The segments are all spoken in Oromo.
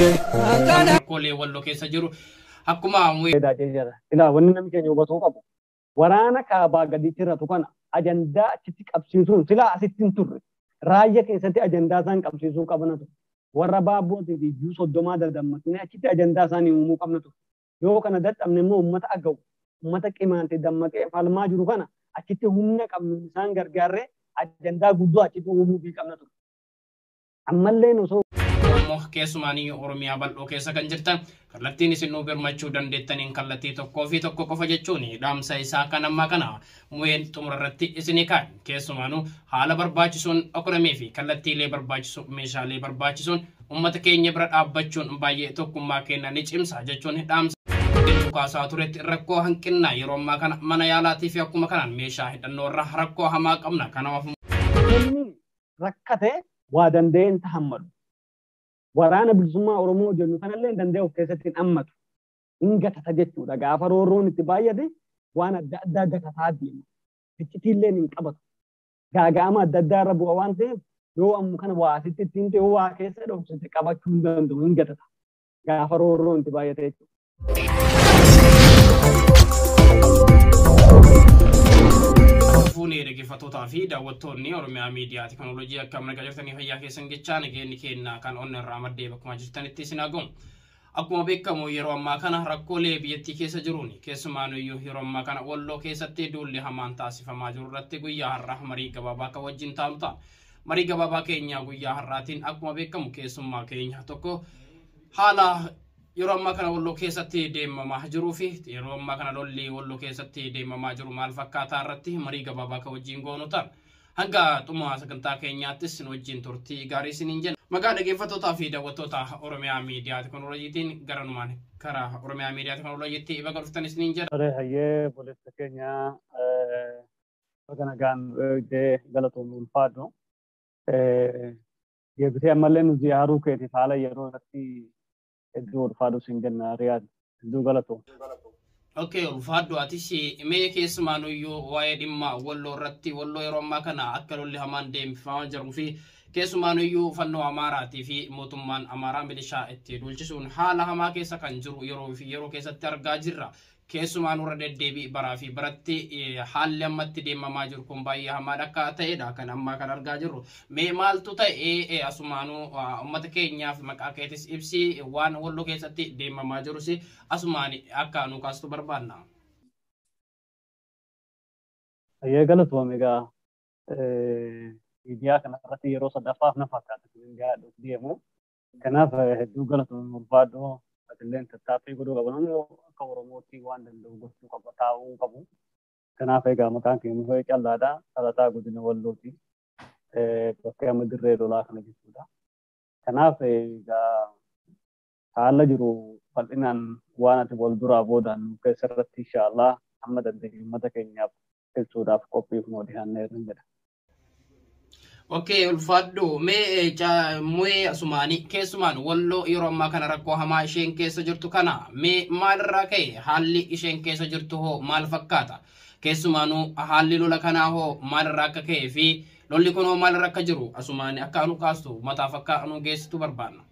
Rakkoolee Walloo keessa jiru akkuma Ilaa wanni namni keenya hubatuu qabu waraana kaabaa gaditti irratu kana ajandaa achitti qabsiisuun silaa asitti hin turre raayyaa keessatti ajandaa isaan qabsiisuu qabna ture. Warra baabbootii fi iyyuu 30 daddammaqnee achitti ajandaa isaanii uumuu qabna ture. Yoo kana dadhabne immoo uummata agawu uummata qimaante dammaqee falmaa jiru kana achitti humna qabnu isaan gargaarree ajandaa guddoo achitti uumuu fi qabna ture. Ammallee osoo Oromoo keessumaanii Oromiyaa bal'oo keessa kan jirtan kallattiin isin nuu birmachuu dandeettaniin kallattii tokkoo fi tokko qofa jechuun dhaamsa isaa kan ammaa kana mu'een xumura irratti isinii kaa'e. Keessumaanuu haala barbaachisuun ekonomii fi kallattiilee barbaachisu meeshaalee barbaachisuun uummata keenya bira dhaabbachuun baay'ee tokkummaa keenya ni cimsa jechuun dhaamsa kaasaa turetti rakkoo hanqinnaa yeroo ammaa kana mana yaalaatii fi akkuma kanaan meeshaa hidhannoo irra rakkoo hamaa qabna. Kanaaf namni rakkate waa danda'ee hin tahammadu. Waraana bilisummaa Oromoo jennu kanallee danda'ee of keessatti hin hammatu. Hin gatata jechuudha. Gaafa roorroon itti baay'ate waan adda addaa gatataa deema. Iccitiillee hin qabatu. Gaaga'ama adda addaa irra bu'a waan ta'eef yoo ammu kana waa asitti ittiin ta'e waa keessa dhoksite qabachuu hin danda'u, hin gatata. Gaafa roorroon itti baay'ate jechuudha. Fuunee dhaggeeffattootaa fi daawwattoonni Oromiyaa Miidiyaa Teekinooloojii akka amma nagaa jirtanii fayyaa keessan jechaa nageenyi keenya kan onna irraa maddee bakkuma jirtanitti isin haa ga'u. Akkuma beekamu yeroo ammaa kana rakkoolee biyyattii keessa jiruun keessumaanuyyuu yeroo ammaa kana Walloo keessatti duulli hamaan taasifamaa jiru irratti guyyaa har'aa marii gabaabaa akka wajjin taa'u ta'a. Marii gabaabaa keenya guyyaa har'aatiin akkuma beekamu keessummaa keenya tokko haala yeroo ammaa kana Walloo keessatti deemamaa jiruu fi yeroo ammaa kana lolli Walloo keessatti deemamaa jiru maal fakkaataa irratti marii gabaabaa akka wajjin goonu ta'a. Hanga xumura sagantaa keenyaattis nu wajjin turtii gaarii isiniin jenna. Maqaa dhaggeeffattootaa fi daawwattoota Oromiyaa Miidiyaa Teekinooloojiitiin garanumaan karaa Oromiyaa Miidiyaa Teekinooloojiitti baga dhuftan isiniin jedha. Tole hayyee obboleessa keenya baga nagaan galatoon ulfaadhu. Deebitee ammallee nu ziyaaruu keetiif haala yeroo irratti hedduu ulfaadhu siin jenna Riyaad. Hedduu galatoon. Okay, ulfaadhu atis mee keessumaanuyyuu waa'ee dhimma Walloo irratti Walloo yeroo ammaa kana akka lolli hamaan deemsifamaa jiruu fi keessumaanuyyuu fannoo Amaaraatii fi mootummaan Amaaraa milishaa itti duulchisuun haala hamaa keessa kan jiru yeroo fi yeroo keessatti argaa jirra. Keessumaan warra deddeebii baraa fi baratti haalli ammatti deemamaa jiru kun baay'ee hamaadha akka ta'edha kan ammaa kan argaa jirru. Mee maaltu ta'e asumaanuu uummata keenyaaf maqaa keetis ibsi waan Walloo keessatti deemamaa jirus asumaan akka nu kaastu barbaanna. Hayyee galatoome egaa Miidiyaa kanarratti yeroo sadaffaaf na fakkaata kan inni deemu. Kanaaf hedduu galatoomii ulfaadhoo atilleen tattaaffii godhuu qaba. Namni akka Oromootti waan danda'u gochuu qaba, taa'uu qabu. Kanaaf egaa maqaan keenya Muhee Callaadha. Dhalataa godina Wallooti. Bakka amma dirree lolaa kana jechuudha. Kanaaf egaa haala jiru bal'inaan waan ati wal duraa boodaan nu keessarratti inshaallah amma dandeenye uummata keenyaaf ibsuudhaaf qophiif nuu dhiyaanneerra jedha. Okay, ulfaadhu mee mu'ee asumaanii keessumaan Walloo yeroo ammaa kana rakkoo hamaa isheen keessa jirtu kana mee maalirraa ka'e haalli isheen keessa jirtu hoo maal fakkaata? Keessumaanuu haalli lola kanaa hoo maalirraa akka ka'ee fi lolli kun hoo maalirra akka jiru asumaanii akka anu kaastu uummataaf akka anu geessitu barbaanna.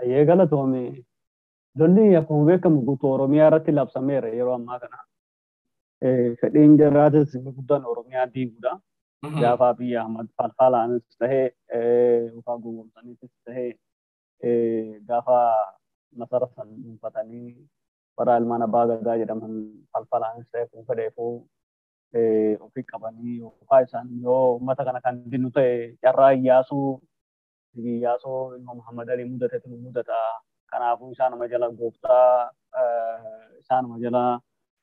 Ayyee galatoome. Lolli akkuma beekamu guutuu Oromiyaa irratti labsameera yeroo ammaa kana. Fedhiin jarraatis inni guddaan Oromiyaa diiguudha. Gaafa Abiy Ahmad falfalaanis tahee yookaan gowwoomsaniitis tahee gaafa masara san dhuunfatanii bara ilmaan abbaa gadaa jedhaman falfalaanis ta'e kun fedheefuu ofii qabanii yookaan isaan yoo uummata kana kan dinnu ta'e carraa Iyyaasuu ilma Muhammad Ali mudatetu nu mudata. Kanaafuu isaanuma jala gooftaa isaanuma jala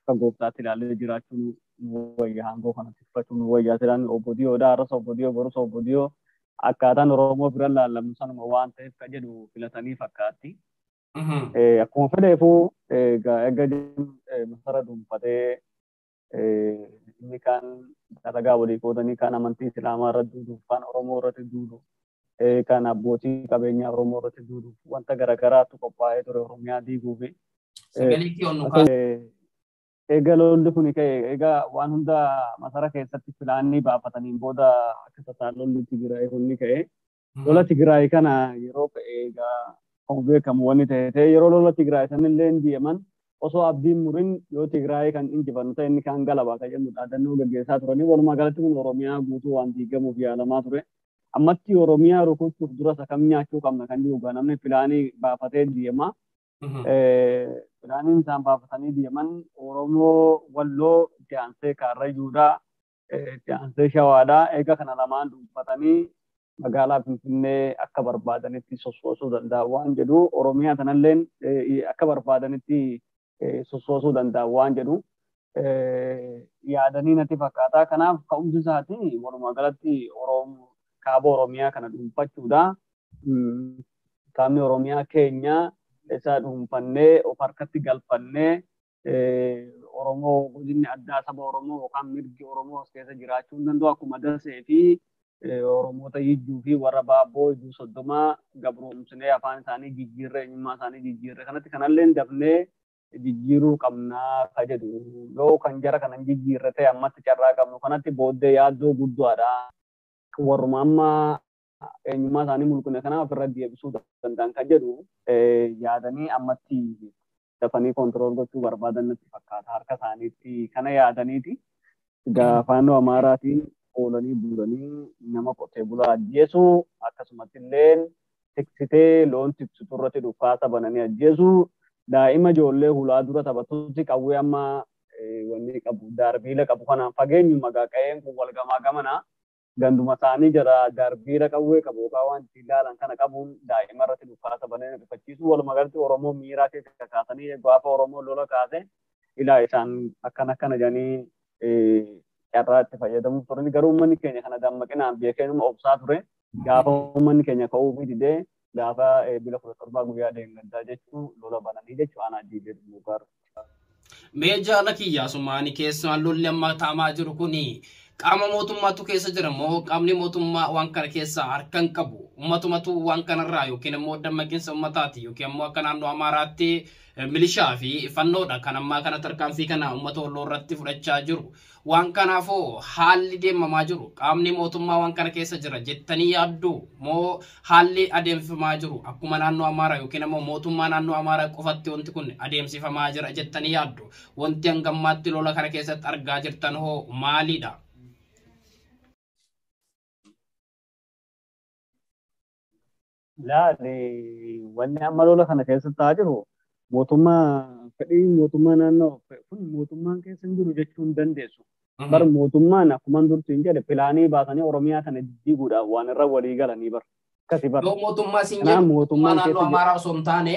akka gooftaatti ilaalee jiraachuun nu wayya aangoo kana tikfachuun nu wayya jedhan obbo Diyoodha har'as obbo Diyoo borus obbo Diyoo akkaataan Oromoo bira laallamu sanuma waan ta'eef ka jedhu filatanii fakkaatti. Akkuma fedheefuu egaa masara dhuunfatee inni kaan dalagaa walii qoodanii kaan amantii Islaamaa irratti duuduuf kaan Oromoo irratti duuduuf kan abbootii qabeenyaa Oromoo irratti duuduuf wanta garaagaraatu qophaa'ee ture Oromiyaa diiguufi. Egaa lolli kun ka'e egaa waan hunda masara keessatti filaannii baafataniin booda akka tasaa lolli Tigraay kun ni ka'e. Lola Tigraay kana yeroo ka'e egaa akkuma beekamu wanni ta'e yeroo lola Tigraay sanillee hin deeman osoo abdiin murin yoo Tigraay kan injifannu ta'e inni kaan galabaa kan jennu dhaadannoo gaggeessaa turanii walumaa galatti kun Oromiyaa guutuu waan diigamuuf yaalamaa ture. Ammatti Oromiyaa rukuchuuf dura isa kam nyaachuu qabna kan jiru namni filaanii baafatee deema. Filaaniin isaan baafatanii deeman Oromoo Walloo itti aansee Kaarrayyuudhaa itti aansee Shawaadhaa eega kana lamaan dhuunfatanii magaalaa Finfinnee akka barbaadanitti sossoosuu danda'a waan jedhu Oromiyaa tanalleen akka barbaadanitti sossoosuu danda'a waan jedhu yaadanii natti fakkaata. Kanaaf ka'umsi isaatii walumaa galatti Oromoo kaaba Oromiyaa kana dhuunfachuudha. Kaabni Oromiyaa keenya isa dhuunfannee of harkatti galfannee Oromoo godinni addaa saba Oromoo yookaan mirgi Oromoo as keessa jiraachuu hin danda'u akkuma Dasee fi Oromoota Yijjuu fi warra Baabboo Ijuu 30 gabroomsinee afaan isaanii jijjiirree eenyummaa isaanii jijjiirree kanatti kanallee dafnee jijjiiruu qabnaa ka jedhu yoo kan jara kanan jijjiirre ta'e ammatti carraa qabnu kanatti booddee yaaddoo guddaadha. Warruma amma eenyummaa isaanii mulqine kana ofirra deebisuu danda'an kan jedhu yaadanii ammatti dafanii koontirool gochuu barbaadan natti fakkaata harka isaaniitti kana yaadaniiti. Egaa faannoo Amaaraatiin oolanii bulanii nama qotee bulaa ajjeesuu akkasumatti illee tiksitee loon tiksitu irratti dhukaasa bananii ajjeesuu daa'ima ijoollee hulaa dura taphatutti qawwee amma wanni qabu darbiila qabu kanaan fageenyuma qa'een kun wal gamaa gamanaa ganduma isaanii jala darbiila qawwee qabu yookaan waan ittiin ilaalan kana qabuun daa'ima irratti dhukaasa bananii rifachiisuu walumaa galatti Oromoo miiraa keessa kaasanii gaafa Oromoo lola kaase ilaa isaan akkana akkana jedhanii carraa itti fayyadamuuf turani garuu uummanni keenya kana dammaqinaan beekeenuma obsaa ture gaafa uummanni keenya ka'uufii didee gaafa bila 17 guyyaa deeggaddaa jechuun lola bananii jechuu aanaa diigee dhumuugaar. Mee jaala kiyya asumaanii keessumaa lolli amma taamaa jiru kuni qaama mootummaatu keessa jira moo qaamni mootummaa waan kana keessaa harka hin qabu uummatumatu waan kanarraa yookiin immoo dammaqinsa uummataati yookiin immoo akka naannoo Amaaraatti milishaa fi fannoodha kan ammaa kana tarkaanfii kana uummata Walloo irratti fudhachaa jiru. Waan kanaafoo haalli deemamaa jiru qaamni mootummaa waan kana keessa jira jettanii yaaddu moo haalli adeemsifamaa jiru akkuma naannoo Amaaraa yookiin immoo mootummaa naannoo Amaaraa qofatti wanti kun adeemsifamaa jira jettanii yaaddu wanti hangammaatti lola kana keessatti argaa jirtan hoo maalidha? Laali wanni amma lola kana keessa ta'aa jiru mootummaa fedhii mootummaa naannoo kun mootummaan keessa hin jiru jechuu hin dandeessu. Bar mootummaan akkuma durti hin jedhe pilaanii baasanii Oromiyaa kana jijjiiguudhaaf waan irra walii galanii bar. Akkasi bar. Yoo mootummaa siin jedhu mootummaa naannoo Amaaraa osoo hin taane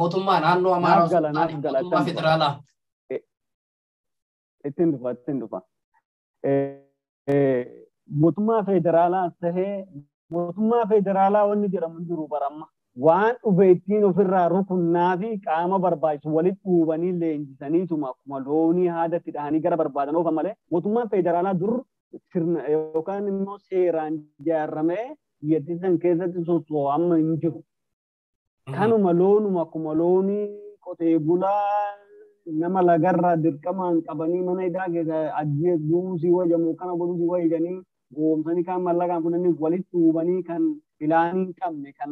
mootummaa naannoo Amaaraa osoo hin taane mootummaa federaalaa. Ittiin dhufa ittiin dhufa. Mootummaa federaalaa tahee mootummaa federaalaa wanni jedhamu hin jiru baramma. Waan dhufe ittiin ofirraa rukunnaa fi qaama barbaachisu walitti dhuubanii leenjisaniituma akkuma loonii haadatti dhahanii gara barbaadan oofan malee mootummaan federaalaa dur sirna yookaan immoo seeraan ijaaramee biyyattii san keessatti socho'u amma hin jiru. Kanuma loonuma akkuma loonii qotee bulaa nama lagarraa dirqamaan qabanii mana hidhaa keessa ajjee duusii wayyamu kana godhuusii wayyanii goomsanii kan mallaqaan fudhanii walitti dhuubanii kan pilaanii hin qabne kan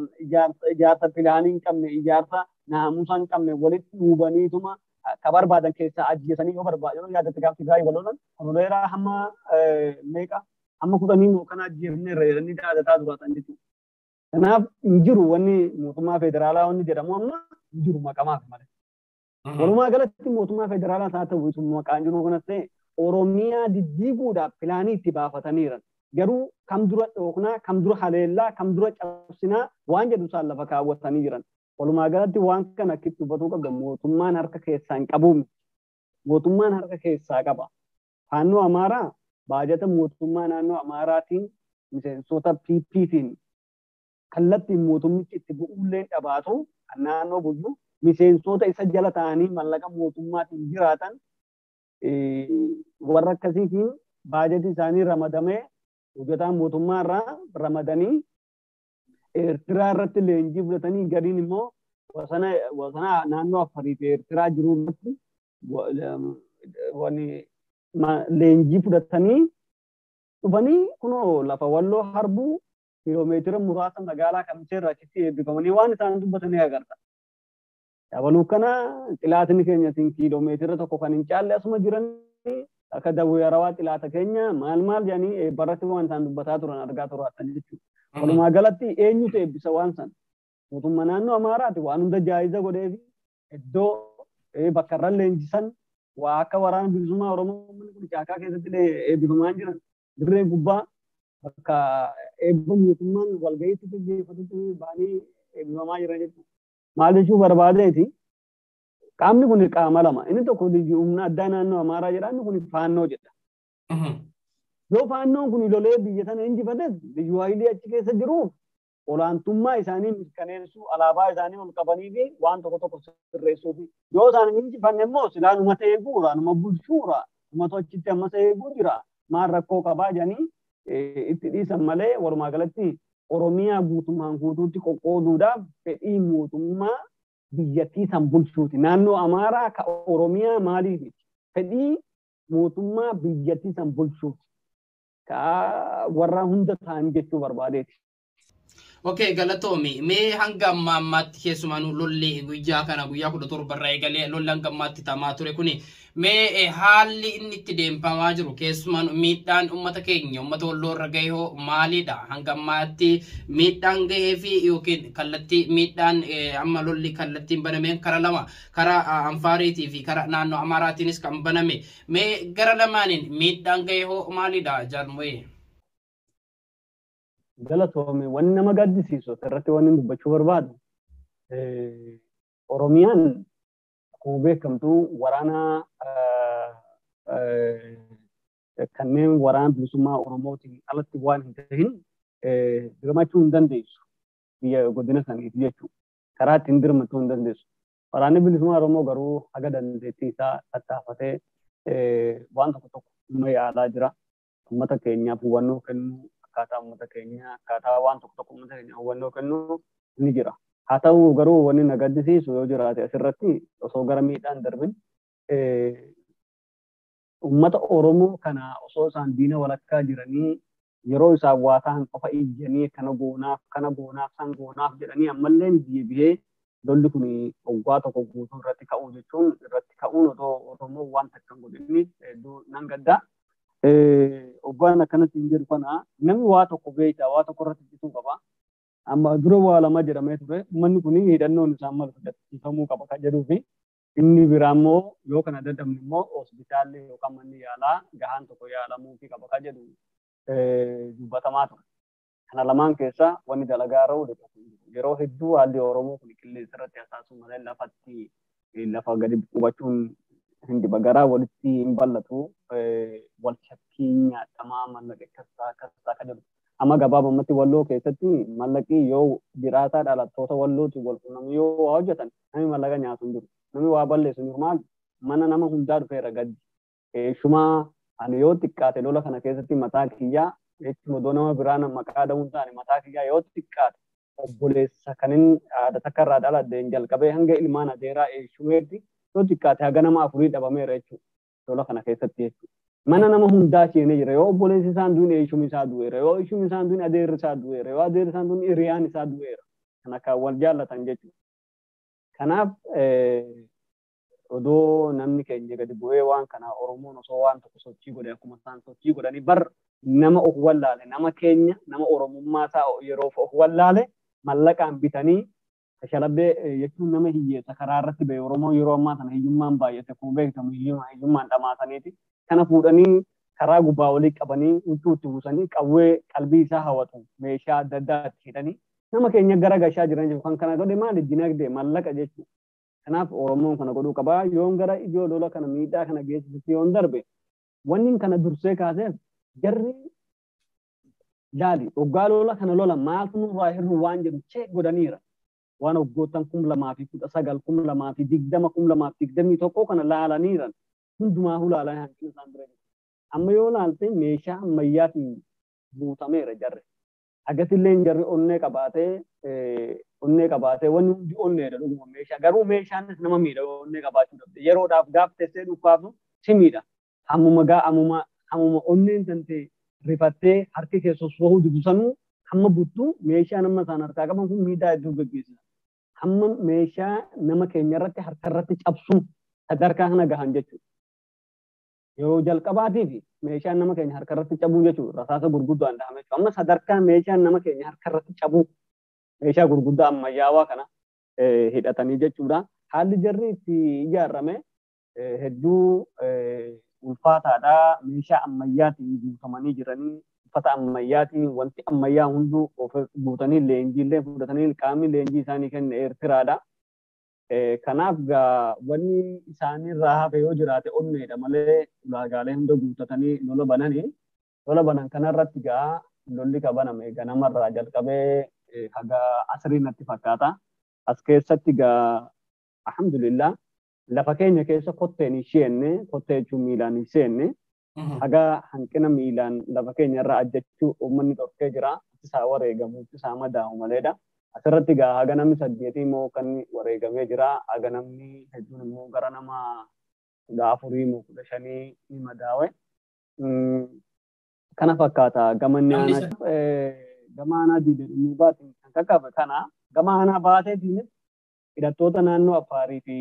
ijaarsa pilaanii hin qabne ijaarsa naamusa hin qabne walitti dhuubaniituma ka barbaadan keessaa ajjeesanii yoo barbaadan yoo yaadatte gaafa Tigraay wal lolan koloneeraa hamma meeqa hamma 10 yookaan ajjeefne irra jedhanii daadataa jiraatan jechuudha. Kanaaf hin jiru wanni mootummaa federaalaa wanni jedhamu amma hin jiru maqamaaf malee. Walumaa galatti mootummaa federaalaa haa ta'u maqaan jiru kanas ta'e Oromiyaa diddiiguudhaaf pilaanii itti baafataniiran. Garuu kam dura dhooknaa, kam dura haleellaa, kam dura cabsinaa waan jedhu isaan lafa kaawwatanii jiran. Walumaa galatti waan kana akkitti hubatuu qabda mootummaan harka keessaa hin qabu. Mootummaan harka keessaa qaba. Naannoo Amaaraa baajata mootummaa naannoo Amaaraatiin miseensota PPtiin kallattiin mootummichi itti bu'uullee dhabaatu kan naannoo bulchu miseensota isa jala ta'anii mallaqa mootummaatiin jiraatan warra akkasiitiin baajati isaanii ramadamee hojjetaan mootummaa irraa ramadanii Eertiraa irratti leenjii fudhatanii gadiin immoo wasana naannoo Affarii fi Eertiraa jiru irratti leenjii fudhatanii dhufanii kunoo lafa Walloo Harbuu kiiloomeetira muraasa magaalaa Kamisee irraa achitti eebbifamanii waan isaan dubbatanii agarta. Dabaluu kana xilaatni keenya kiiloomeetira 1 kan hin caalle asuma jiranii akka dawwee harawaa xilaata keenya maal maal jedhanii eebbarratti waan isaan dubbataa turan argaa turatan jechuudha. Walumaa galatti eenyutu eebbisa waan sana? Mootummaa naannoo Amaaraati waan hunda jaayiza godhee fi iddoo bakka irra leenjisan waa akka waraana bilisummaa Oromoo uummanni kun caakaa keessatti eebbifamaa jiran dirree gubbaa bakka eebba mootummaan walga'iitti gaggeeffatutti ba'anii eebbifamaa jiran jechuudha. Maal jechuu barbaadeeti? Qaamni kun qaama lama. Inni tokko humna addaa naannoo Amaaraa jedha, inni kun faannoo jedha. Yoo faannoon kun lolee biyya sana injifates biyyu hayilee achi keessa jiruuf olaantummaa isaanii mirkaneessuu, alaabaa isaanii ol qabanii fi waan tokko tokko sirreessuu fi yoo isaan hin injifanne immoo silaa uummata eeguura, numa bulchuura, uummata achitti ammas eeguu jira, maal rakkoo qabaa jedhanii itti dhiisan malee walumaa galatti Oromiyaa guutummaan guutuutti qoqqooduudhaaf fedhii mootummaa biyyattii san bulchuuti. Naannoo Amaaraa ka Oromiyaa maaliif fedhii mootummaa biyyattii san bulchuuti. Ka warra hunda ta'an jechuu barbaadeeti. Okay, galatoomi. Mee hanga ammaa ammaatti keessumaanuu lolli guyyaa kana guyyaa 17 irraa eegalee lolli hanga ammaatti tamaa ture kuni mee haalli inni itti deemamaa jiru keessumaan miidhaan uummata keenya uummata Walloo irra gahe hoo maalidha? Hanga ammaatti miidhaan gahee fi yookiin kallattii miidhaan amma lolli kallattiin banameen karaa lama karaa Anfaariitii fi karaa naannoo Amaaraatiinis kan baname mee gara lamaaniin miidhaan gahe hoo maalidha Jaalmo'ee? Galatoome wanni nama gaddisiisu asirratti wanni dubbachuu barbaadu Oromiyaan akkuma beekamtu waraana kanneen waraana bilisummaa Oromootiin alatti waan hin tahin dirmachuu hin dandeessu biyya godina saniif jechuudha. Karaa ittiin dirmachuu hin dandeessu. Waraanni bilisummaa Oromoo garuu haga dandeettii isaa tattaafatee waan tokko tokko dhimma yaalaa jira. Uummata keenyaaf hubannoo kennuu akkaataa uummata keenyaa akkaataa waan tokko tokko uummata keenyaaf hubannoo kennuu ni jira. Haa ta'u garuu wanni na gaddisiisu yoo jiraate asirratti osoo gara miidhaan darbin uummata Oromoo kana osoo isaan diina walakkaa jiranii yeroo isaan waa ta'an qofa iyyanii kana goonaaf san goonaaf jedhanii ammallee deebi'ee lolli kun waggaa tokko guutuu irratti ka'uu jechuun irratti ka'uun otoo Oromoo waan takka hin godhinni hedduu nan gaddaa. Waggaan akkanatti hin jedhu kana namni waa tokko beektaa waa tokko irratti hojjetuu qaba. Amma dura waa lama jedhamee ture uummanni kun hidhannoon isaan malu hidhachiifamuu qaba kan jedhuu fi Inni biraa immoo yoo kana dadhabne immoo hospitaalli yookaan manni yaalaa gahaan tokko yaalamuufii qaba kan jedhu dubbatamaa ture. Kana lamaan keessaa wanni dalagaa irra oolu yeroo hedduu haalli Oromoo kun qilleensa irratti hasaasuu malee lafatti lafa gadi qubachuun hin dhiba, garaa walitti hin bal'atu, wal shakkii nyaatamaa mallaqa akkas kan jedhu. Amma gabaabumatti Walloo keessatti mallaqi yoo jiraataa dhalattoota Wallootti wal quunnamuu yoo waa hojjetan namni mallaqa nyaatu hin jiru. Namni waa balleessu hin jiru. Maal mana nama hundaa dhufeera gaddi. Keessumaa ani yoo xiqqaate lola kana keessatti mataa kiyyaa jechuun odoo nama biraa maqaa dha'uun taane mataa kiyyaa yoo xiqqaate obboleessa kanin haadha takka irraa dhaladheen jalqabee hanga ilmaan adeeraa eeshumeetti yoo xiqqaate haga nama 4 dhabameera jechuudha. Lola kana keessatti jechuudha. Mana nama hundaa seenee jira. Yoo obboleessi isaan du'in eeshumi isaa du'eera. Yoo eeshumi isaan du'in adeerri isaa du'eera. Yoo adeerri isaan du'in hiriyaan isaa du'eera. Kan akka wal jaallatan jechuudha. Kanaaf odoo namni keenya gadi bu'ee waan kana Oromoon osoo waan tokko sochii godhe akkuma isaan sochii godhanii bar nama of wallaale, nama keenya, nama Oromummaa isaa yeroo of wallaale mallaqaan bitanii shalabbee jechuun nama hiyyeessa karaa irratti ba'e. Oromoon yeroo ammaa kana hiyyummaan baay'ate akkuma beekamu hiyyummaan dhamaasaniiti. Kana fuudhanii karaa gubbaa walii qabanii huccuu itti buusanii qawwee qalbii isaa hawwatu meeshaa adda addaa itti hidhanii nama keenya gara gashaa jiran jechuudha. Kan kana godhe maali? Dinagdee mallaqa jechuudha. Kanaaf Oromoon kana godhuu qabaa. Yoon gara ijoo lola kana miidhaa kana geessisutti yoon darbe wanni kana dursee kaaseef jarri laali hoggaa lola kana lola maaltu nurraa hir'u waan jedhu chee godhaniira. Waan hoggoottan 2019, 2020, 2021 kana laalaniiran hundumaa hulaalanii hanqina isaan bira jiru. Amma yoo laalte meeshaa ammayyaatiin guutameera jarri. Agatillee jarri onnee qabaatee wanni hundi onneedha dhuguma meeshaa. Garuu meeshaanis nama miidha onnee qabaachuu dhabde. Yeroodhaaf gaaf teessee dhukkaafu si miidha. Hammuma onneen tantee rifattee harki kee sossohuu didu sanuu hamma buttuu meeshaa nama isaan harkaa qaban kun miidhaa hedduu gaggeessisa. Hamma meeshaa nama keenya irratti harka irratti cabsuu sadarkaa kana gahan jechuudha. Yeroo jalqabaatiif meeshaan nama keenya harka irratti cabuu jechuudha. Rasaasa gurguddaan dhahame jechuudha. Amma sadarkaa meeshaan nama keenya harka irratti cabuu meeshaa gurguddaa ammayyaawaa kana hidhatanii jechuudha. Haalli jarri itti ijaarame hedduu ulfaataadha. Meeshaa ammayyaatiin guutamanii jiranii uffata ammayyaatiin wanti ammayyaa hunduu of guutanii leenjiillee fudhatanii qaamni leenjii isaanii kenne Eertiraadha. Kanaaf wanni isaanirraa hafe yoo jiraate onneedha malee ulaagaalee hunda guutatanii lola bananii lola banan kanarratti gaa lolli ka baname ganamarraa jalqabee haga asrii natti fakkaata. As keessatti gaa alhamdulillah lafa keenya keessa kotteen hin seenne, kottee jechuun miilaan hin seenne, haga hanqina miilaan lafa keenya irraa ajjechuu uummanni dhorkee jira. Isaa wareegamu, isaa madaa'u maleedha. Asirratti gaa haga namni 8 immoo kan wareegamee jira. Haga namni hedduun immoo gara nama 14 immoo 15 ni madaawe. Kana fakkaata gamanni gama aanaa diidee baatiin kan qaqqabe kana gama aanaa baateetiinis hidhattoota naannoo Affaarii fi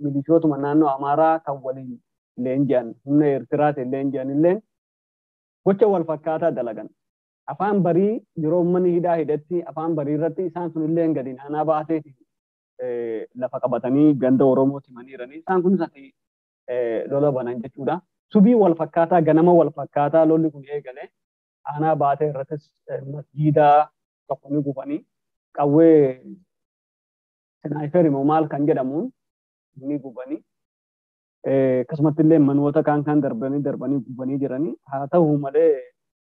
milishootuma naannoo Amaaraa kan waliin leenji'an humna Eertiraatiin leenji'an illee gocha wal fakkaataa dalagan. Afaan barii yeroo uummanni hidhaa hidhatti afaan barii irratti isaan sun illee gadi aanaa baateetiin lafa qabatanii ganda Oromooti maniiranii isaan kunis ati lola banan jechuudha. Subii wal fakkaataa ganama wal fakkaataa lolli kun eegale aanaa baatee irrattis masjiida tokko ni gubanii qawwee sniper immoo maal kan jedhamuun ni gubanii akkasumatti illee manoota kaan kan darbanii gubanii jiranii. Haa ta'u malee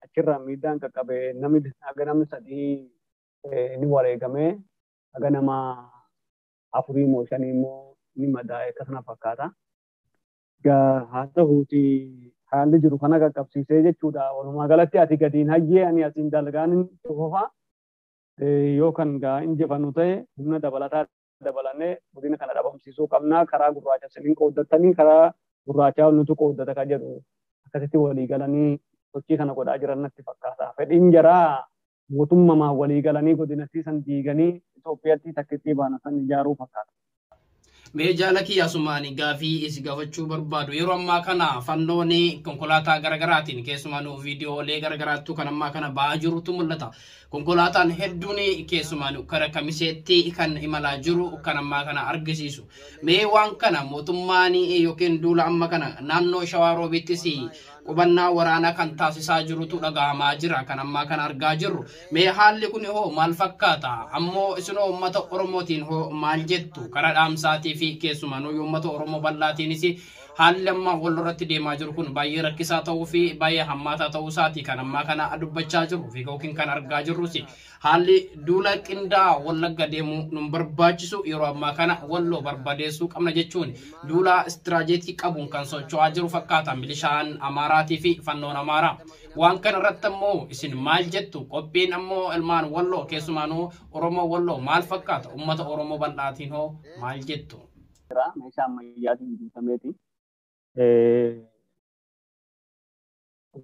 achirraa miidhaan qaqqabe namni haga namni 3 ni wareegame, haga nama 4 immoo 5 immoo ni madaa'e akkasuma fakkaata. Haa ta'uuti haalli jiru kana qaqqabsiisee jechuudha. Walumaa galatti ati gadiin hayyee ani asiin dalgaan cufa yoo kan gaa injifannu ta'e humna dabalataa dabalannee godina kana dhabamsiisuu qabna. Karaa gurraacha siniin qooddatanii karaa gurraachaa nutu qooddata kan jedhu akkasitti walii galanii sochii kana godhaa jiran natti fakkaata. Fedhiin jaraa mootummaa walii galanii godinatti san diiganii Itoophiyaatti takkittii baana san ijaaruu fakkaata. Mee jaala kiyya asumaan gaafii isi gaafachuu barbaadu yeroo ammaa kana fannoon konkolaataa garaagaraatiin keessumaa viidiyoolee garaagaraattu kan ammaa kana ba'aa jirutu mul'ata. Konkolaataan hedduun keessumaa kara kamiseetti kan imalaa jiru kan ammaa kana argisiisu. Mee waan kana mootummaan yookiin duula amma kana naannoo Shawaa Roobiittis qubannaa waraanaa kan taasisaa jirutu dhaga'amaa jira kan ammaa kana argaa jirru. Mee haalli kun hoo maal fakkaata? Ammoo isinoo uummata Oromootiin hoo maal jettu? Karaa dhaamsaatii fi keessumaa uummata Oromoo bal'aatiinis haalli amma walirratti deemaa jiru kun baay'ee rakkisaa ta'uu fi baay'ee hammaataa ta'uu isaati kan ammaa kana dubbachaa jirru fi yookiin kan argaa jirrus haalli duula qindaa'aa Wallagga deemuu nu barbaachisu yeroo ammaa kana Walloo barbadeessuu qabna jechuun duula istiraajeetii qabuun kan socho'aa jiru fakkaata milishaan Amaaraatii fi fannoon Amaaraa. Waan kana irratti ammoo isin maal jettu? Qophiin ammoo ilmaan Walloo keessumaanuu Oromoo Walloo maal fakkaata? Uummata Oromoo bal'aatiin hoo maal jettu? Meeshaa ammayyaatiin guutameeti.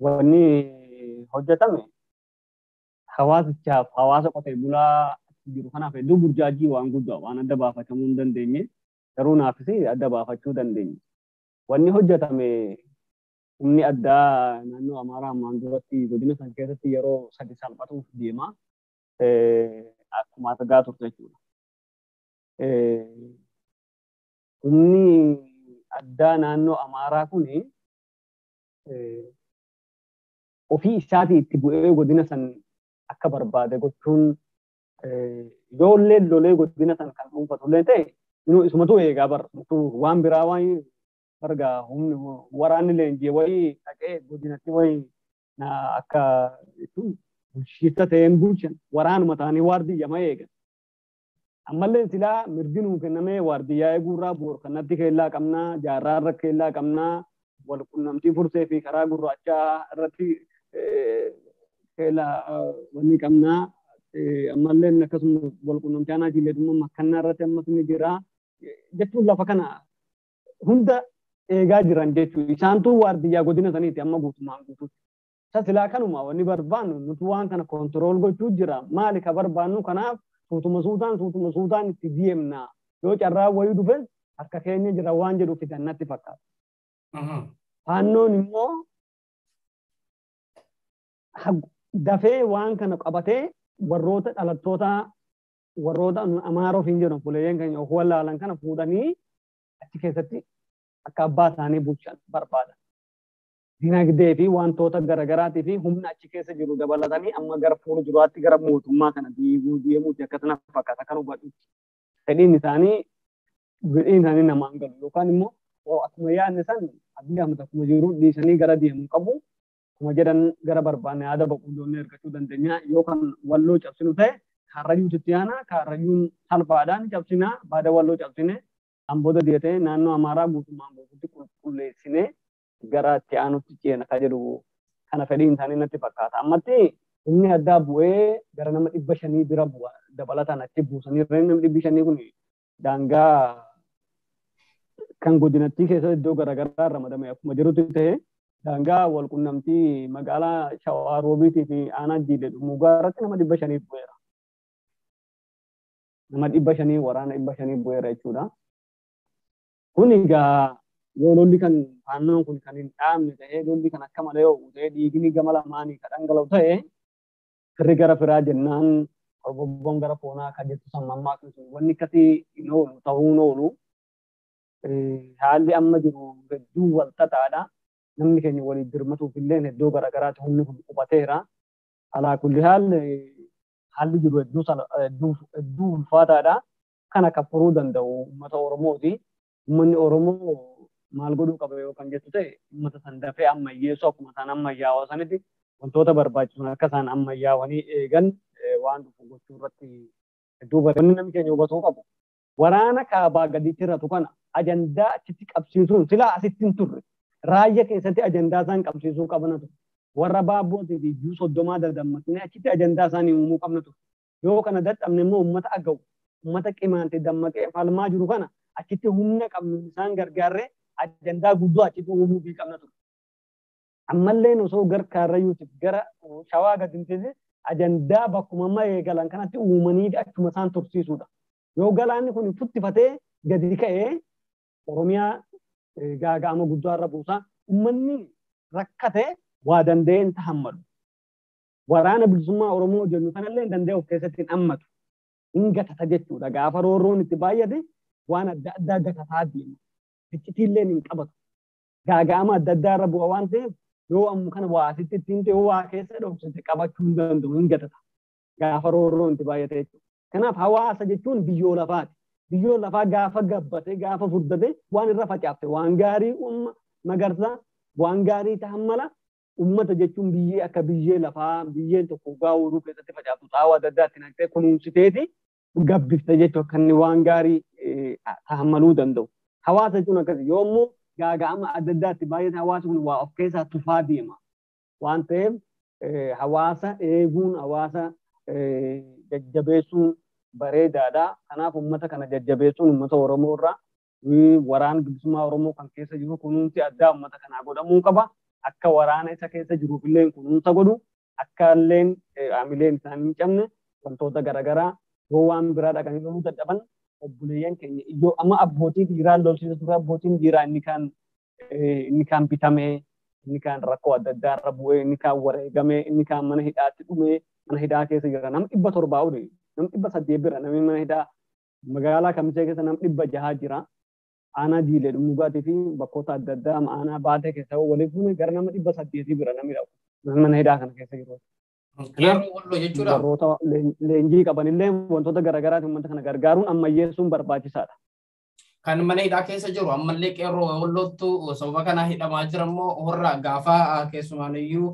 Wanni hojjetame hawaasichaaf hawaasa qotee bulaa jiru kanaaf hedduu burjaajii waan guddaa waan adda baafatamuu hin dandeenye garuu naafis adda baafachuu dandeenye. Wanni hojjetame humni addaa naannoo Amaaraa ammaan duratti godina san keessatti yeroo sadi salphatuuf deema akkuma argaa turte jechuudha. Humni addaa naannoo Amaaraa kuni ofii isaatii itti bu'ee godina san akka barbaade gochuun ijoollee lolee godina san kan dhuunfatu illee ta'e inuu isumatu eegaa bara waan biraa waan bargaa humni waraanni leenjii wayii dhaqee godinatti wayii akka bulchiinsa ta'een bulchan waraanuma ta'anii waardiyyama eegan. Ammallee silaa mirgi nuu kennamee waardiyyaa eeguurraa boorkannatti keellaa qabnaa, jaarraa irra keellaa qabnaa, wal qunnamtii fursee fi karaa gurraachaa irratti keellaa wanni qabnaa. Ammallee akkasuma wal qunnamtii aanaa jiilleetummaa makkannaa irratti ammas ni jira. Jechuun lafa kana hunda eegaa jiran jechuudha. Isaantu waardiyyaa godina saniiti amma guutummaan guutuutti. Isa silaa kanuma wanni barbaannu nuti waan kana kontirool gochuu jira. Maali ka barbaannu kanaaf suutuma suutaan itti deemna. Yoo carraa wayii dhufes harka keenya jira waan jedhu fidan natti fakkaata. Faannoon immoo dafee waan kana qabatee warroota dhalattoota warroota Amaaroof hin jedhan fuuleeyyan keenya of wallaalan kana fuudhanii achi keessatti akka abbaa isaanii bulchan barbaadan. Dinagdee fi wantoota garaagaraatii fi humna achi keessa jiru dabalatanii amma gara fuula duraatti gara mootummaa kana diiguu deemuuti akkasuma fakkaata kan hubadhutti. Fedhiin isaanii namaan galu yookaan immoo akkuma yaadne san Abiy Ahmed akkuma jiru dhiisanii gara deemuu qabu. Akkuma jedhan gara barbaanne yaada boqqolloo argachuu dandeenya yookaan Walloo cabsinu ta'e Karrayyuutu itti aana Karrayyuun salphaadhaan cabsinaa baada Walloo cabsine kan booda deetee naannoo Amaaraa guutummaan guutuutti qulqulleessinee gara itti aanutti ceena kan jedhu kana fedhiin isaanii natti fakkaata. Ammatti humni addaa bu'ee gara nama 500 bira bu'a dabalataan achi buusanii namni 500 kun daangaa kan godinattii keessa iddoo garaagaraa ramadame akkuma jirutti ta'e daangaa wal qunnamtii magaalaa Shawaa Roobiitii fi aanaa Jiilee Dhummuugaa irratti nama 500 bu'eera. Nama 500 waraana 500 bu'eera jechuudha. Kun egaa yoo lolli kan faannoon kun kan hin dhaabne ta'ee lolli kan akka malee ho'u ta'ee dhiigni gama lamaanii kan dhangala'u ta'e firri gara firaa jennaan korbobboon gara foonaa kan jettu san mammaakni sun wanni akkasii hin oolu ta'uu hin oolu. Haalli amma jiru hedduu wal xaxaadha. Namni keenya waliin dirmatuuf illee iddoo garaagaraatti humni kun qubateera. Alaa kulli haalli jiru hedduu ulfaataadha. Kana kan furuu danda'u uummata Oromooti. Uummanni Oromoo maal godhuu qaba yoo kan jettu ta'e uummata san dafee ammayyeessuu akkuma isaan ammayyaawaa sanitti wantoota barbaachisan akka isaan ammayyaawanii eegan waan dhufu gochuu irratti hedduu bareedu. Namni keenya hubatuu qabu. Waraana kaabaa gaditti irratu kana ajandaa achitti qabsiisuun silaa asitti hin turre. Raayyaa keessatti ajandaa isaan qabsiisuu qabna ture. Warra baabbootii fi iyyuu 30 dadammatanii achitti ajandaa isaanii uumuu qabna ture. Yoo kana dadhabne immoo uummata agawu, uummata qimaante dammaqee falmaa jiru kana achitti humna qabnu isaan gargaarree ajandaa guddoo achitti uumuu fi qabna ture. Ammallee osoo gara Karrayyuutiif gara Shawaa gadi hin teessise ajandaa bakkuma amma eegalan kanatti uumanii achuma isaan tursiisuudha. Yoo galaanni kun futtifatee gadi ka'ee Oromiyaa gaaga'ama guddaa irra buusaa uummanni rakkate waa danda'ee hin tahammadu. Waraana bilisummaa Oromoo jennu kanallee hin danda'e of keessatti hin hammatu. Hin gatata jechuudha. Gaafa roorroon itti baay'ate waan adda addaa gatataa deema. Iccitiillee hin qabatu. Gaaga'ama adda addaa irra bu'a waan ta'eef yoo ammu kana waa asitti ittiin ta'e waa keessa dhoksite qabachuu hin danda'u hin gatata. Gaafa roorroon itti baay'ate jechuudha. Kanaaf hawaasa jechuun biyyoo lafaati. Biyyoo lafaa gaafa gabbate gaafa furdate waan irra facaafte waan gaarii uumma magarsaa waan gaarii ta'an mala uummata jechuun biyyee akka biyyee lafaa biyyeen tokko gaawuruu keessatti facaaftu xaawaa adda addaa itti naqxee kunuunsiteeti gabbifte jechuudha akka inni waan gaarii ta'an maluu danda'u. Hawaasa jechuun akkasii yoommoo gaaga'ama adda addaatti baay'ate hawaasni kun waa of keessaa tufaa deema waan ta'eef hawaasa eeguun hawaasa jajjabeessuun bareedaadha. Kanaaf uummata kana jajjabeessuun uummata Oromoo irraa waraana bilisummaa Oromoo kan keessa jiru kunuunsi addaa uummata kanaa godhamuu qaba. Akka waraana isa keessa jiruuf illee kunuunsa godhu akka illeen haamileen isaanii hin cabne wantoota garaagaraa yoo waan biraa dhaqanii loluu dadhaban obboleeyyan keenya iyyoo amma abbootii dhiiraa lolsiisa ture abbootiin dhiiraa inni kaan bitamee inni kaan rakkoo adda addaa irra bu'ee inni kaan wareegamee inni kaan mana hidhaatti dhumee mana hidhaa keessa jira nama 700 oli nama 800 bira namni mana hidhaa magaalaa Kamisee keessa nama 600 jira. Aanaa Diilee Dhumugaatii fi bakkoota adda addaa aanaa Baatee keessa waliin fuune gara nama 800 bira namni dhabu mana hidhaa kana keessa jiru. Warroota leenjii qabanillee wantoota garaagaraatiin uummata kana gargaaruun ammayyeessuun barbaachisaadha. Kan mana hidhaa keessa jiru ammallee qeerroo Walloottu sababa kana hidhamaa jira immoo horra gaafa keessumaan iyyuu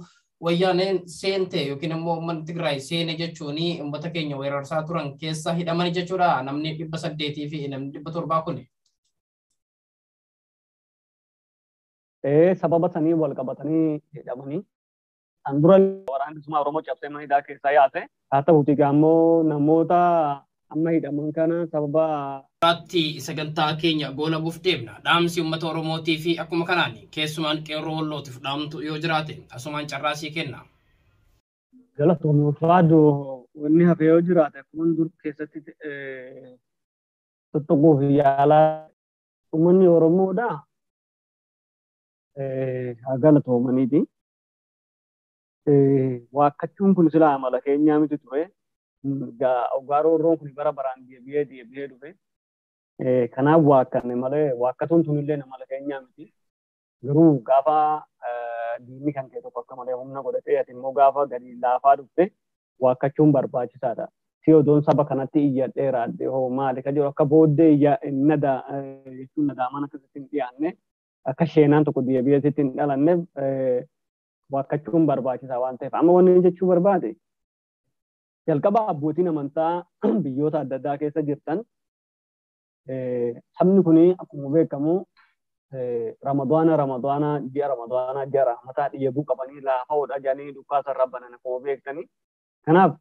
wayyaaneen seente yookiin immoo uummanni Tigraay seene jechuun uummata keenya weerarsaa turan keessa hidhamani jechuudha namni 800 fi namni 700 kun. Sababa sanii wal qabatanii hidhamanii kan dura waraanni bilisummaa Oromoo cabsee mana hidhaa keessaa yaase haa ta'uuti ammoo namoota amma hidhaman kana sababa Irratti sagantaa keenya goolabuuf deemna. Dhaamsi uummata Oromootii fi akkuma kanaan keessumaan qeerroo Wallootiif dhaamtu yoo jiraate asumaan carraasii kenna. Galatoomii ulfaadhu wanni hafe yoo jiraate akkuma dur keessatti tuttuquuf yaalaa uummanni Oromoodha. Haa galatoomaniiti. Waakkachuun kun silaa amala keenyaa miti ture. Roorroon kun bara baraan deebi'ee deebi'ee dhufe. Kanaaf waakkanne malee waakkatuun tunillee amala keenyaa miti. Garuu gaafa diinni kan kee tokko akka malee humna godhatee ati immoo gaafa gadi laafaa dhufte waakkachuun barbaachisaadha. Si odoon saba kanatti iyyadheera addee hoo maali ka jiru akka booddee jechuun nadaamaan akkasitti hin dhiyaanne akka sheenaan tokko deebi'ee sitti hin dhalanneef waakkachuun barbaachisaa waan ta'eef amma wanni jechuu barbaade jalqaba abbootiin amantaa biyyoota adda addaa keessa jirtan sabni kun akkuma beekamu Ramadaana ji'a Ramadaanaa ji'a rahmataa dhiyeebuu qabanii laafa hodha jedhanii dukkaasa irra banan akkuma beektanii. Kanaaf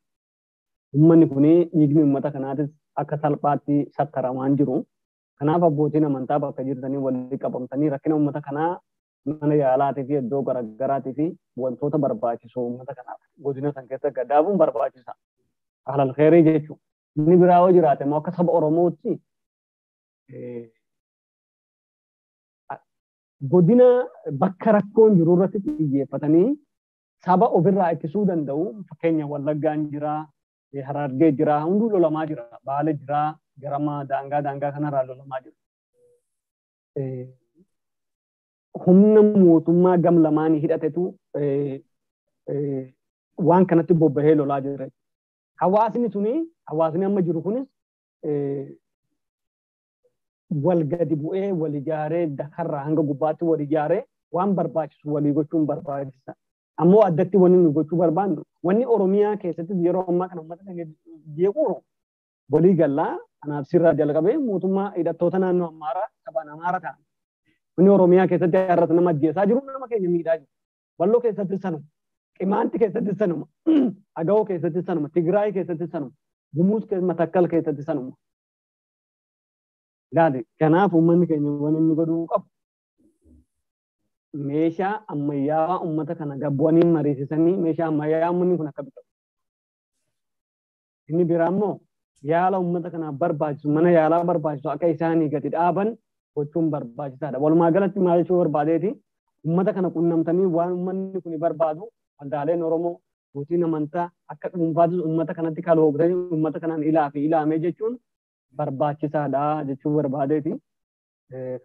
uummanni kun dhiigni uummata kanaatis akka salphaatti sattaramaan jiru. Kanaaf abbootiin amantaa bakka jirtanii walitti qabamtanii rakkina uummata kanaa mana yaalaatii fi iddoo garaagaraatii fi wantoota barbaachisoo uummata kanaaf godina san keessa gadaabuun barbaachisa. Ahlal khairii jechuudha. Inni biraa yoo jiraate immoo akka saba Oromootti godina bakka rakkoon jiru irratti xiyyeeffatanii saba ofirraa ittisuu danda'u. Fakkeenya Wallaggaan jira, Harargee jira, hunduu lolamaa jira, Baale jira, garama daangaa kanarraa lolamaa jira. Humna mootummaa gam lamaanii hidhatetu waan kanatti bobbahee lolaa jira. Hawaasni suni hawaasni amma jiru kunis wal gadi bu'ee wal ijaaree dakarraa hanga gubbaatti wal ijaaree waan barbaachisu walii gochuun barbaachisa. Ammoo addatti wanni nu gochuu barbaannu wanni Oromiyaa keessatti yeroo ammaa kana uummata keenya jeequ walii gallaa kanaaf sirraa jalqabee mootummaa hidhattoota naannoo Amaaraa sabaan Amaara ta'an. Wanni Oromiyaa keessatti har'as nama ajjeesaa jiru nama keenya miidhaa jiru. Walloo keessatti sanuma, Qimaanti keessatti sanuma, Agawoo keessatti sanuma, Tigraay keessatti sanuma, Gumuuz Matakkal keessatti sanuma. Ilaali kanaaf uummanni keenya waan inni godhuu qabu meeshaa ammayyaawaa uummata kana gabbu'anii mariisisanii meeshaa ammayyaawaa uummanni kun akka bitatu. Inni biraa immoo Yaala uummata kanaaf barbaachisu mana yaalaa barbaachisu akka isaanii gadi dhaaban gochuun barbaachisaadha. Walumaa galatti maal jechuu barbaadeeti uummata kana qunnamtanii waan uummanni kun barbaadu waldaaleen Oromoo abbootiin amantaa akka dhuunfaattis uummata kanatti kaloogtanii uummata kanaan ilaa fi ilaamee jechuun barbaachisaadha jechuu barbaadeeti.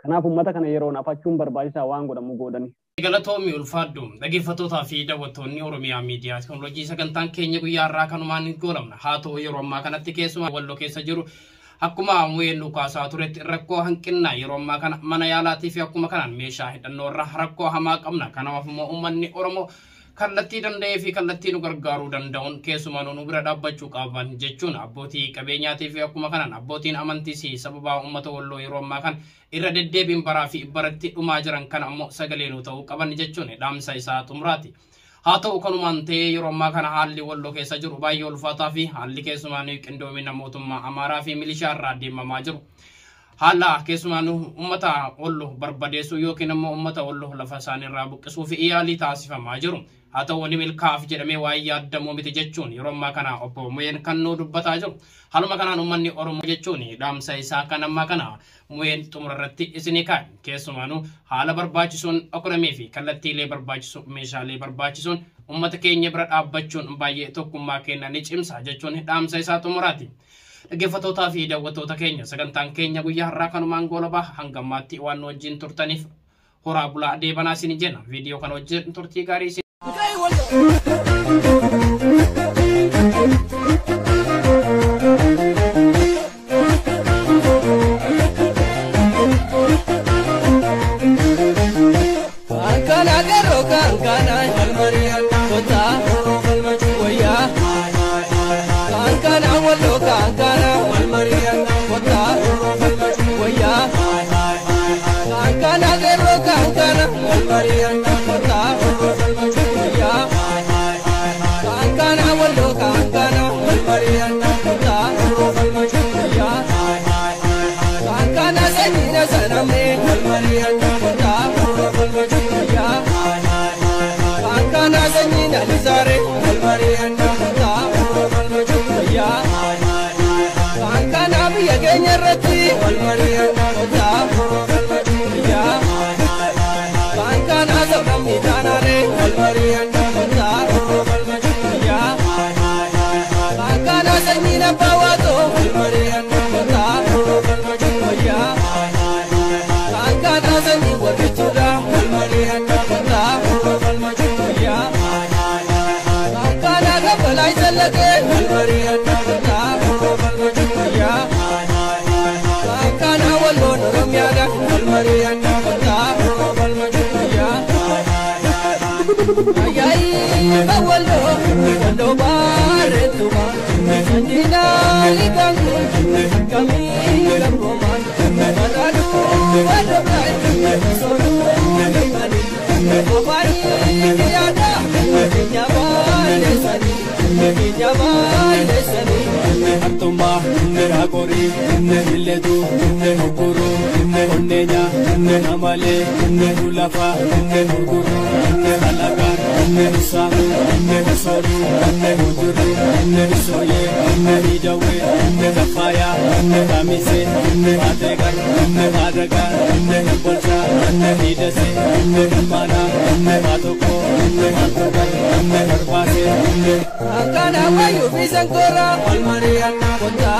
Kanaaf uummata kana yeroon afachuun barbaachisaa waan godhamu godhani. Galatoomi ulfaadhu dhaggeeffattootaa fi daawwattoonni Oromiyaa Miidiyaa Teekinooloojii sagantaan keenya guyyaa har'aa kanumaan hin goolabna. Haa ta'u yeroo ammaa kanatti keessumaa Walloo keessa jiru akkuma Muheen Lukaasaa turetti rakkoo hanqinnaa yeroo ammaa kana mana yaalaatii fi akkuma kanaan meeshaa hidhannoo irraa rakkoo hamaa qabna. Kanaaf immoo uummanni Oromoo kallattii danda'ee fi kallattii nu gargaaruu danda'uun keessumaa nu bira dhaabbachuu qaban jechuun abbootii qabeenyaatii fi akkuma kanaan abbootiin amantiis sababa uummata Walloo yeroo ammaa kana irra deddeebiin baraa fi baratti dhumaa jiran kana ammoo sagalee nu ta'uu qaban jechuun dhaamsa isaa xumuraati. Haa ta'u kanumaan ta'ee yeroo ammaa kana haalli Walloo keessa jiru baay'ee ulfaataa fi haalli keessumaa qindoomina mootummaa Amaaraa fi milishaa irraa deemamaa jiru. Haala keessumaa uummata Walloo barbadeessuu yookiin immoo uummata Walloo lafa isaaniirraa buqqisuu fi yaalii taasifamaa jiru. Haa ta'u ni milkaa'aaf jedhamee waa'ee yaadamuu miti jechuun yeroo ammaa kana obbo Muheen kan nu dubbataa jiru. Haaluma kanaan uummanni Oromoo jechuun dhaamsa isaa kan ammaa kana Muheen xumura irratti isinii kaa'e. Keessumaanuu haala barbaachisuun ekonomii fi kallattiilee barbaachisuun meeshaalee barbaachisuun uummata keenya bira dhaabbachuun baay'ee tokkummaa keenya ni cimsa jechuun dhaamsa isaa xumuraati. Dhaggeeffattootaa fi daawwattoota keenya sagantaan keenya guyyaa har'aa kanumaan goolabaa hanga ammaatti waan nu wajjin turtaniif horaa bulaa deebanaa isin jenna. Viidiyoo kana wajjin turtii gaarii isin Kana wayu bisankora, Almaria, Kota,